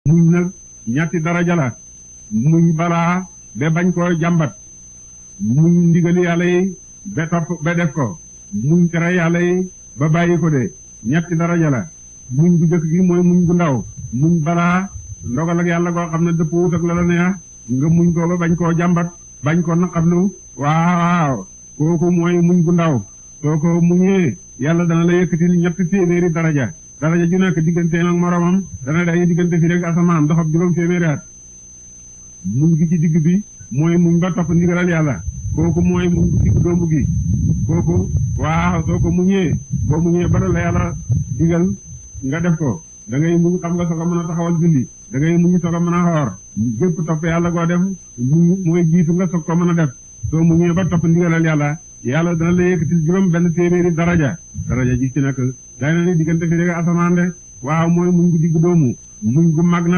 muñ nag ñetti daraja la muñ balaa ba bañ koo jàmbat muñ ndigali yàlla yi ba topp ba def ko muñ tere yàlla yi ba bàyyi ko de ñetti daraja la muñ bu jëkk gi mooy muñ gu ndaw muñ balaa ndogal ak yàlla koo xam ne dëpp wut ak la la neex nga muñ ko ba bañ koo jàmbat bañ ko naqarlu waaw kooku mooy muñ gu ndaw soo ko muñee yàlla dana la yëkkatil ñetti téeméeri daraja ju nekk digganteem ak moromam dana day diggante fi rek asamaan doxab juróom téeméeri at muñ gi ci digg bi mooy muñ ba topp ndigalal yàlla kooku mooy muñ gu digg doomu gi kooku waaw soo ko muñee boo muñee ba la yàlla digal nga def ko da ngay muñ xam nga soog a mën a taxawal julli da ngay muñ soog a mën a xoor gépp topp yàlla goo def muñ mooy jiitu nga soog ko mën a def soo muñee ba topp ndigalal yàlla dana la yëkkatil juróom benn téeméeri daraja ji ci nekk day na ni diggante fi rek asamaan de waaw mooy muñ gu digg doomu muñ gu mag na